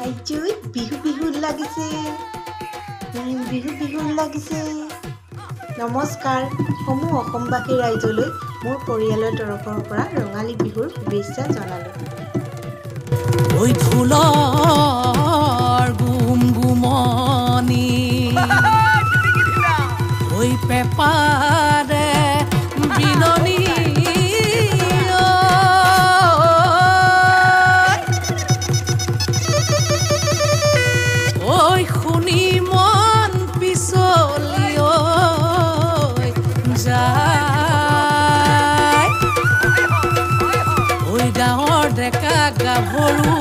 আইজৈ বিহু বিহু লাগিছে, বিহু বিহু লাগিছে। নমস্কাৰ সমূহ অসমবাসী ৰাইজলৈ মোৰ পৰিয়ালৰ তৰফৰ পৰা ৰঙালী বিহুৰ শুভেচ্ছা জনালোঁ। ঐ ঢোলৰ গুমগুমনি, ঐ পেপাৰে বিননি, ঐ শুনি মন পিছলি ঐ যায়। ঐ গাঁৱৰ ডেকা গাভৰু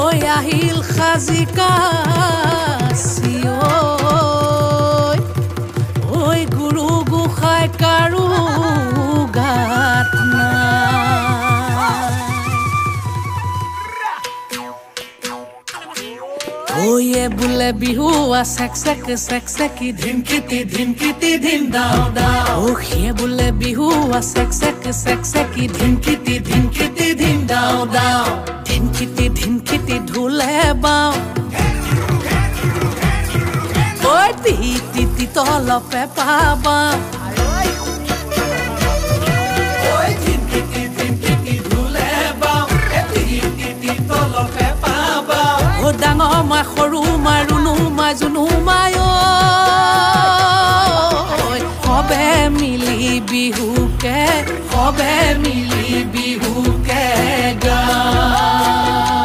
ঐ আহিল সাজি কাচি ঐ, ঐ গুৰু গোসাঁই কাৰো গাত নাই। ঐয়ে বোলে বিহু চেক চেক চেক চেকি ধিনকিতি ধিনকিতি ধিন দাও দাও। ঐ সিয়ে বোলে বিহু চেক চেক চেক চেকি ধিনকিতি ধিনকিতি ধিন দাও দাও। ধিনকিতি ধিনকিতি ঢোলে বাও, ঐ তিহি তিতি তলপে পাবা। ও ডাঙৰ মাই সৰু মাই ৰুণু মাই জুনু মাই ঐ, সবে মিলি বিহুকে, সবে মিলি বিহুকে গাওঁ।